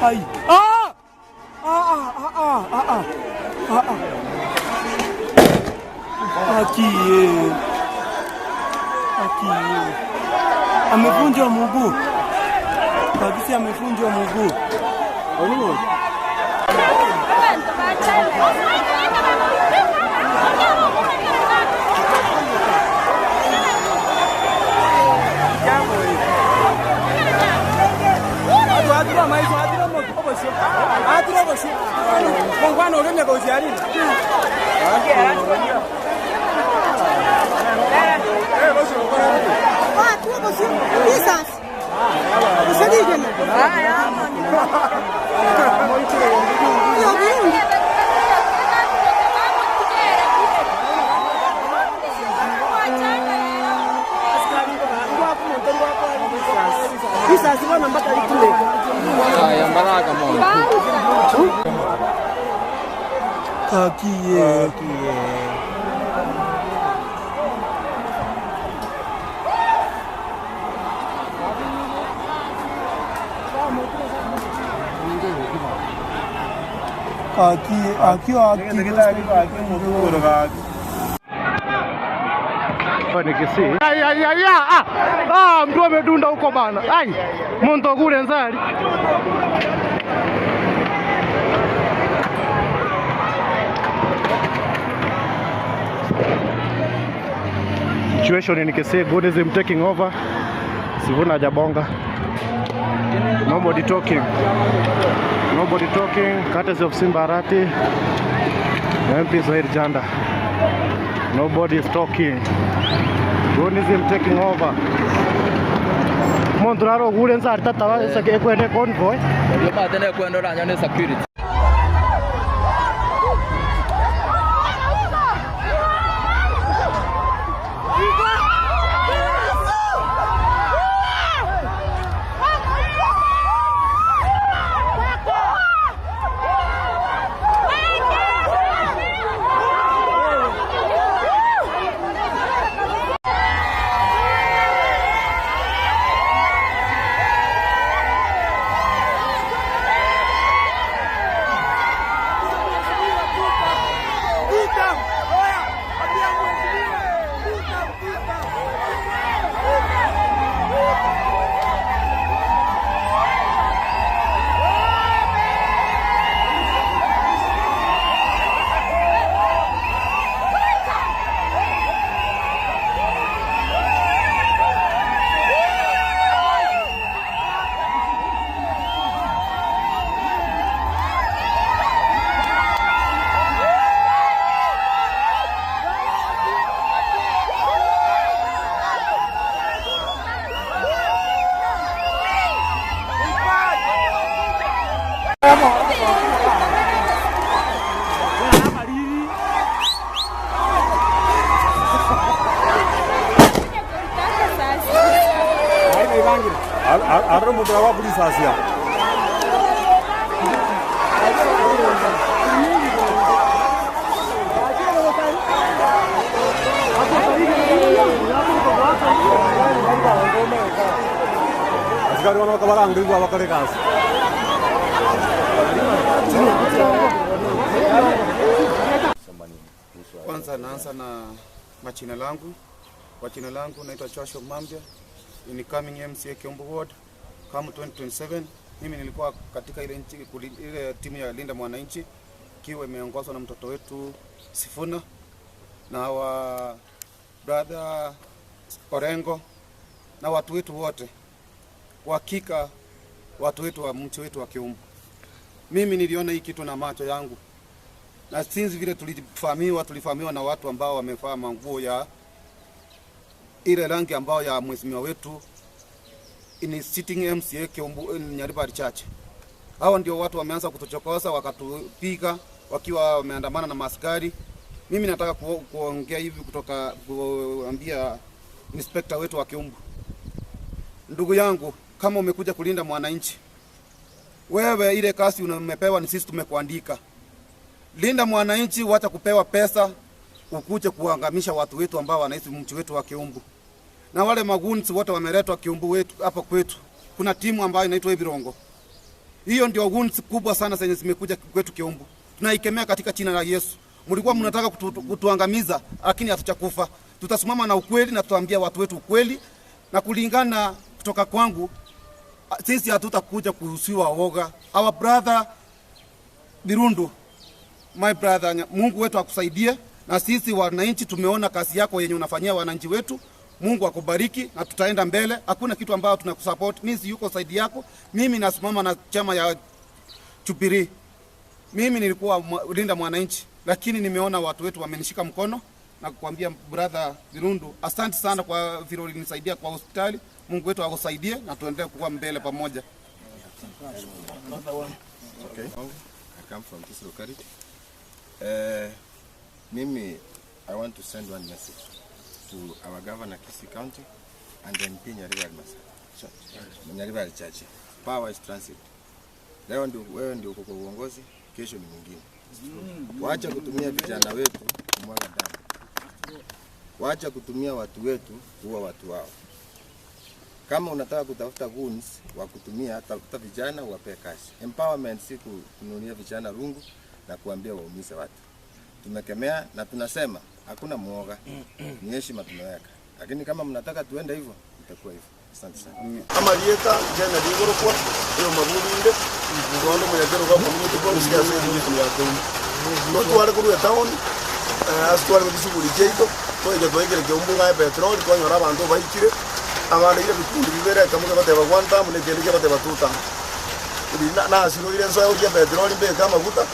Ai. Ah! Ah ah ah ah ah. Ah ah. Aki. Aki. Amevunjwa mguu. Kabisa amevunjwa mguu. Oni. Ai ai ai ah ah, mtu amedunda huko bana. Ai, muntu kule nzali. Situation in Kisii, Buddhism taking over. Sifuna hajabonga. Nobody talking. Nobody talking. Courtesy of Simba Arati, MP Zaheer Jhanda. Nobody is talking. Buddhism taking over. Montraro gulenza artata sake ekwende convoy. Yobatene kwendo ranyone security. Kwanza naanza na majina langu. Kwa jina langu naitwa Joshua Mambia, incoming MCA Kiumbu Ward kama 2027. Mimi nilikuwa katika ile nchi, ile timu ya Linda Mwananchi kiwa imeongozwa na mtoto wetu Sifuna na wa brother Orengo na watu wetu wote. Kwa hakika watu wetu wa mchi wetu wa Kiumbu, mimi niliona hii kitu na macho yangu. Na since vile tulifahamiwa na watu ambao wamevaa manguo ya ile rangi ambao ya mheshimiwa wetu in sitting MCA Kiumbu Nyaribari Church. Hao ndio watu wameanza kutuchokoza, wakatupiga wakiwa wameandamana na maskari. Mimi nataka kuongea hivi kutoka kuambia inspector wetu wa Kiumbu. Ndugu yangu, kama umekuja kulinda mwananchi, wewe ile kazi umepewa ni sisi tumekuandika. Linda mwananchi, wacha kupewa pesa ukuje kuangamisha watu wetu ambao wanaishi mji wetu wa Kiumbu. Na wale magunzi wote wameletwa Kiumbu wetu hapa kwetu. Kuna timu ambayo inaitwa Ibirongo. Hiyo ndio wounds kubwa sana zenye zimekuja kwetu Keumbu. Tunaikemea katika jina la Yesu. Mlikuwa mnataka kutuangamiza, lakini hatuchakufa. Tutasimama na ukweli na tutaambia watu wetu ukweli, na kulingana kutoka kwangu, sisi hatutakuja kuhusiwa woga. Our brother Birundu, my brother, Mungu wetu akusaidie, na sisi wananchi tumeona kazi yako yenye unafanyia wananchi wetu. Mungu akubariki na tutaenda mbele. Hakuna kitu ambayo tunakusupport. Mimi si yuko side yako. Mimi nasimama na chama ya Jubilee. Mimi nilikuwa linda mwananchi, lakini nimeona watu wetu wamenishika mkono na kukwambia brother Birundu, asante sana kwa vile ulinisaidia kwa hospitali. Mungu wetu akusaidie na tuendelee kuwa mbele pamoja. Okay. I come from this locality. Mimi, I want to send one message to our governor Kisii County and MP Nyaribari Chache. Power is transit. Leo ndio wewe ndio uko kwa uongozi, kesho ni mwingine. Waacha kutumia vijana wetu kumwaga damu. Waacha kutumia watu wetu kuua watu wao. Kama unataka kutafuta goons wa kutumia, tafuta vijana uwape kazi. Empowerment si kununulia vijana rungu na kuambia waumize watu. Tumekemea na tunasema hakuna muoga. Ni heshima tumeweka. Lakini kama mnataka tuende hivyo, itakuwa hivyo. Asante sana. Amarieta jana ligorokwa yo mabulinde ngondo muyagero kwa community policy ya sisi ya Keumbu. No tware kuruya town asitware kushuguli jeito toige toigere Keumbu ga petrol twanyora abantu baikire abantu ile bikundi bibere kamuga bateba one time ne kende bateba two time. Na sino ile nso ya petrol mbe kama guta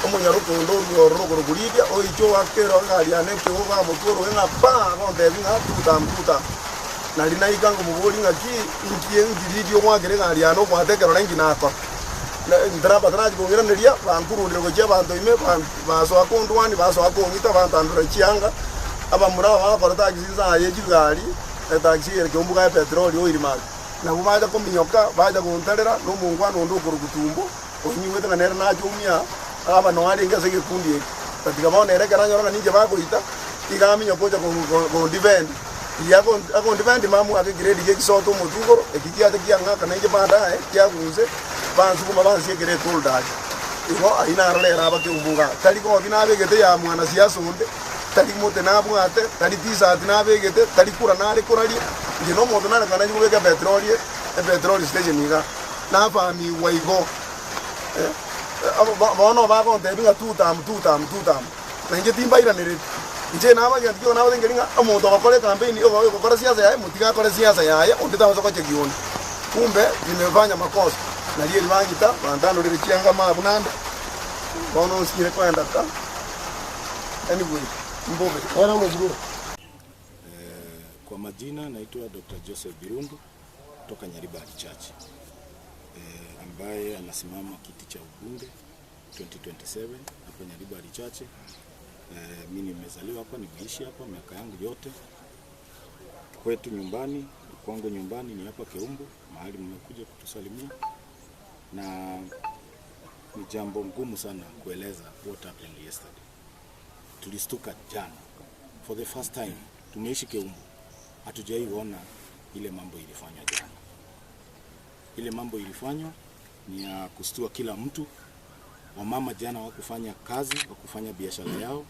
omunyarukundo ruguru kulibya oicho wakero ngali ane kyo mutoro nga pa gonde nga tuta nali naikango muboli ngaki inkiye ngiridio mwagere ngali ano kwatekero nengi nako ndraba traji kongira neria bankurundire gochia bantu ime baso akondwani baso akongita bantandura chianga abamura bakora taxi za yejigali taxi yereke ombuga ya petroli oirimaka nabo baja kominyoka baja gontarera no mungwana ondo okurugutumbo onyiwete nga nere nachumia aba no ari ngase gikundi eki katika bona ereka nanyora ninje bakuita igaminyo koja ko defend ya ko defend mamu ake grade ye kisoto mutugoro ekikia kia ngaka nje baadaye kia guze banzu kuma banzi grade told igo aina ralera abake umbunga tali ko binabegete ya mwana siasa onde tali mote nabwate tali tisa tinabegete tali kura nare kurali nje no moto nare kana nyubeka petroli petroli station iga na fami waigo bono bagontebinga tutam na timbairanereri nje nabagentikio nabatengeria omonto ogokora campaign ogokora siasa yaye mutigakore siasa yaye onde tagosokoche gioni kumbe nimefanya makosa na rieri bangita bantanurire chianga mabu nande bono nsikire kwenda ta anyway mbobe era mujuru. Kwa majina naitwa Dr. Joseph Birundu kutoka Nyaribari Church, ambaye anasimama kiti cha ubunge 2027 hapa Nyaribari Church. Mimi nimezaliwa hapa, nimeishi hapa miaka yangu yote. Kwetu nyumbani, kwangu nyumbani ni hapa Keumbu, mahali mmekuja kutusalimia. Na ni jambo ngumu sana kueleza what happened yesterday. Tulistuka jana. For the first time tumeishi Keumbu, hatujaiona ile mambo ilifanywa jana. Ile mambo ilifanywa ni ya kustua kila mtu. Wamama jana wakufanya kazi, wakufanya biashara yao.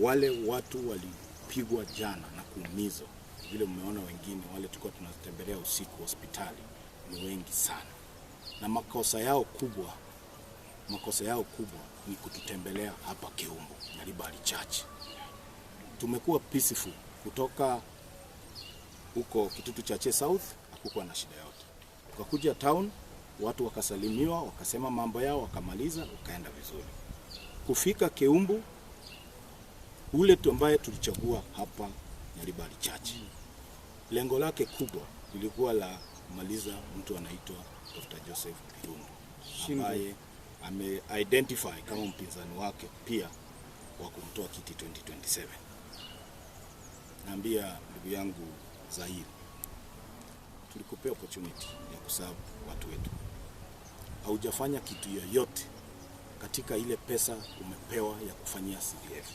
Wale watu walipigwa jana na kuumizwa. Vile mmeona wengine wale tulikuwa tunatembelea usiku hospitali ni wengi sana. Na makosa yao kubwa ni kututembelea hapa Keumbu, Nyaribari Church. Tumekuwa peaceful kutoka huko Kitutu Chache South, hakukuwa na shida yote. Tukakuja town, watu wakasalimiwa, wakasema mambo yao, wakamaliza, wakaenda vizuri. Kufika Keumbu, ule tu ambaye tulichagua hapa Nyaribari Church, lengo lake kubwa lilikuwa la kumaliza mtu anaitwa Dr. Joseph Birundu, ambaye ame-identify kama mpinzani wake pia wa kumtoa kiti 2027. Naambia ndugu yangu Zahiri, tulikupea opportunity ya kuserve watu wetu. Haujafanya kitu yoyote katika ile pesa umepewa ya kufanyia CDF,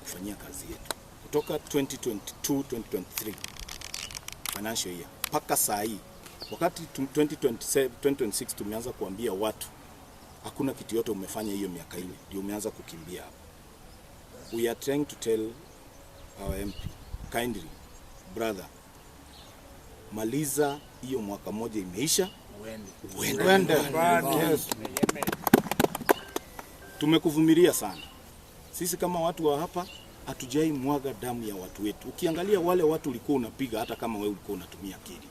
kufanyia kazi yetu. Kutoka 2022-2023 financial year mpaka saa hii Wakati 2027, 2026 tumeanza kuambia watu hakuna kitu yote umefanya hiyo miaka 4, ndio umeanza kukimbia hapa. We are trying to tell our MP kindly, brother, maliza hiyo mwaka moja imeisha, uende. Uende. Yes. Tumekuvumilia sana. Sisi kama watu wa hapa hatujai mwaga damu ya watu wetu. Ukiangalia wale watu ulikuwa unapiga, hata kama wewe ulikuwa unatumia akili.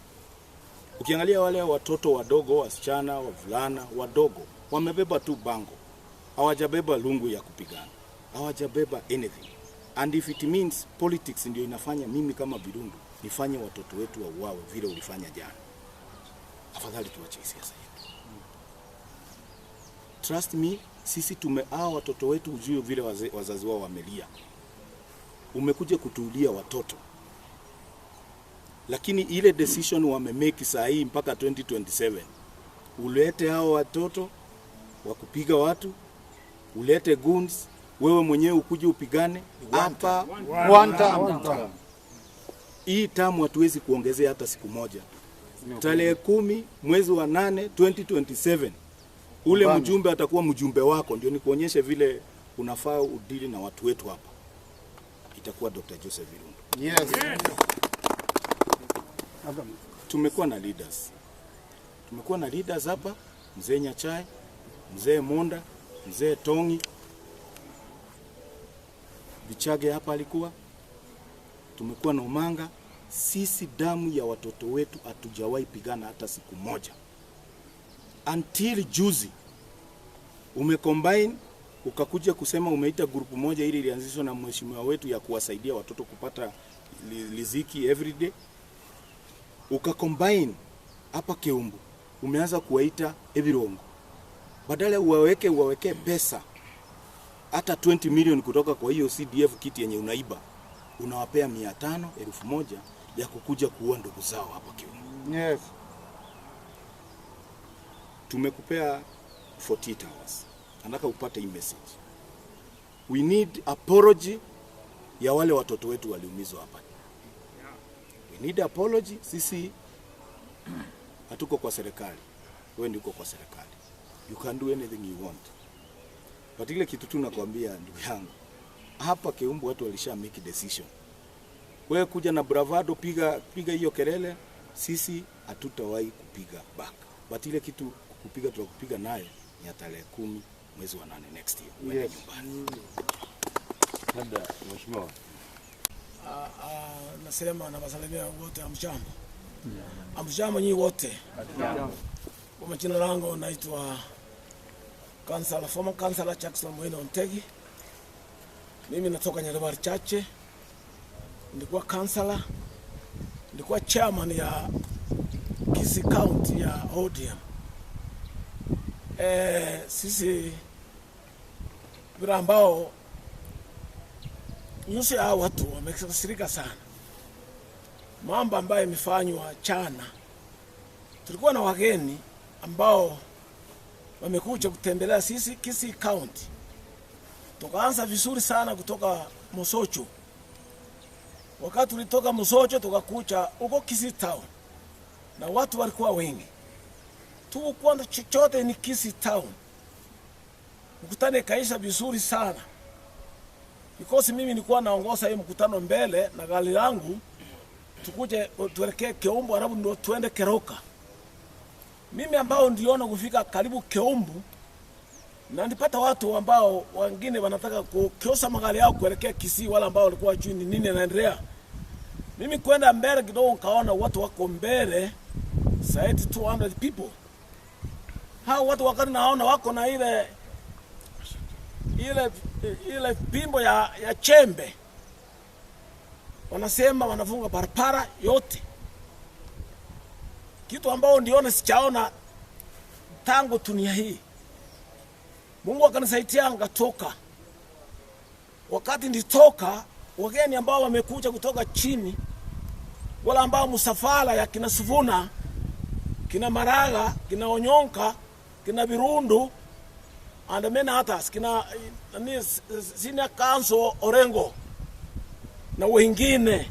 Ukiangalia wale watoto wadogo, wasichana, wavulana wadogo, wamebeba tu bango, hawajabeba lungu ya kupigana, hawajabeba anything. And if it means politics ndio inafanya mimi kama Birundu nifanye watoto wetu wauawe vile ulifanya jana, afadhali tuache siasa yetu. Trust me, sisi hawa watoto wetu ujue vile wazazi wao wamelia. Umekuja kutuulia watoto, lakini ile decision wamemake saa hii mpaka 2027 ulete hao watoto wa kupiga watu, ulete goons, wewe mwenyewe ukuje upigane hapa One term. Hii tamu hatuwezi kuongezea hata siku moja. Tarehe 10 mwezi wa 8 2027 ule mjumbe atakuwa mjumbe wako, ndio nikuonyeshe vile unafaa udili na watu wetu hapa. Itakuwa Dr. Joseph Birundu. Yes. Tumekuwa na leaders, tumekuwa na leaders hapa, mzee Nyachai, mzee Monda, mzee Tongi, Bichage hapa alikuwa, tumekuwa na Umanga. Sisi damu ya watoto wetu hatujawahi pigana hata siku moja, until juzi umecombine ukakuja kusema umeita grupu moja ili ilianzishwa na mheshimiwa wetu ya kuwasaidia watoto kupata riziki everyday, ukacombine hapa Keumbu umeanza kuwaita Ebirongo, badala uwaweke pesa hata 20 million kutoka kwa hiyo CDF kiti yenye unaiba, unawapea 500, 1000 ya kukuja kuua ndugu zao hapa Keumbu. Yes. Tumekupea 48 hours. Nataka upate hii message. We need apology ya wale watoto wetu waliumizwa hapa. We need apology. Sisi hatuko kwa serikali, wewe ndio uko kwa serikali. You can do anything you want. But ile kitu tu nakwambia ndugu yangu, hapa Keumbu watu walisha make decision. Wewe kuja na bravado, piga hiyo kelele, sisi hatutawahi kupiga back. But ile kitu kupiga tutakupiga nayo ni ya tarehe 10 mwezi wa 8 next year. Uende Yes. nyumbani. Labda mheshimiwa, Nasema nawasalimia wote, amjambo. Amjambo nyinyi wote. Kwa majina langu naitwa Kansala, former Kansala Jackson Mwino Ntegi. Mimi natoka Nyaribari Chache. Nilikuwa kansala, nilikuwa chairman ya Kisii County ya ODM. Sisi vile ambao nyuso ya watu wamekasirika sana, mambo ambayo imefanywa chana. Tulikuwa na wageni ambao wamekuja kutembelea sisi Kisii County, tukaanza vizuri sana kutoka Mosocho. Wakati tulitoka Mosocho tukakuja huko Kisii Town, na watu walikuwa wengi tu, kwanza chochote ni Kisii Town. Mkutano ikaisha vizuri sana because mimi nilikuwa naongoza hii mkutano mbele na gari langu, tukuje tuelekee Keumbu, alafu ndio tuende Keroka. Mimi ambao niliona kufika karibu Keumbu na nilipata watu ambao wengine wanataka kukiosa magari yao kuelekea Kisii, wale ambao walikuwa juu ni nini inaendelea. Mimi kwenda mbele kidogo nikaona watu wako mbele zaidi 200 people. Hao watu wakati naona wako na ile pimbo ya chembe, wanasema wanafunga barabara yote, kitu ambao ndiona sichaona tangu dunia hii. Mungu akanisaidia nikatoka. Wakati nilitoka, wageni ambao wamekuja kutoka chini, wala ambao msafara ya kina Sifuna, kina Maraga, kina Onyonka, kina Birundu and many others, kina nani, senior council Orengo na wengine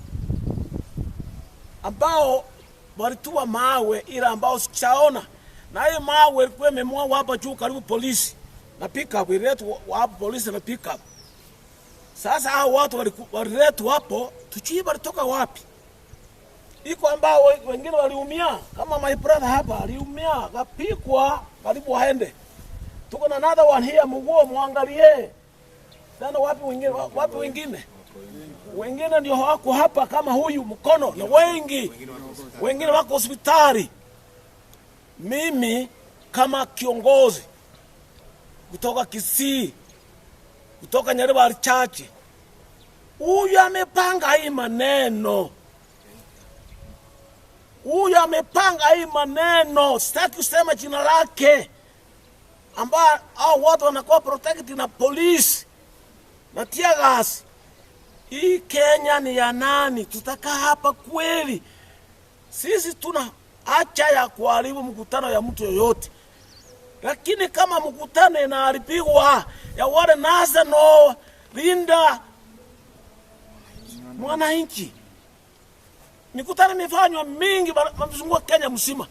ambao Walitua mawe ila ambao sichaona. Na hiyo mawe ilikuwa imemwagwa hapa juu karibu polisi. Na pick up ililetwa hapo polisi na pick up. Sasa hao watu waliletwa hapo, tujui walitoka wapi. Iko ambao wengine waliumia, kama my brother hapa aliumia, akapikwa karibu aende. Tuko na another one here, mguo muangalie. Tena wapi wengine, wapi wengine? Wengine ndio wako hapa kama huyu mkono na wengi. Wengine wako hospitali. Mimi kama kiongozi kutoka Kisii, kutoka Nyaribari Church, huyu amepanga hii maneno. Huyu amepanga hii maneno, sitaki kusema jina lake, ambao hao watu wanakuwa protected na polisi na tear gas. Hii Kenya ni ya nani? Tutakaa hapa kweli? Sisi tuna hacha ya kuharibu mkutano ya mtu yoyote, lakini kama mkutano inaharibiwa ya wale NASA no linda mwananchi. Mikutano imefanywa mingi wamezunguka Kenya mzima,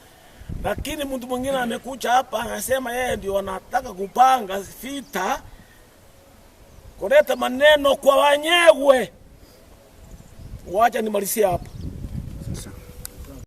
lakini mtu mwingine amekuja hapa anasema yeye ndio anataka kupanga vita, kuleta maneno kwa wenyewe. Wacha nimalizie hapa.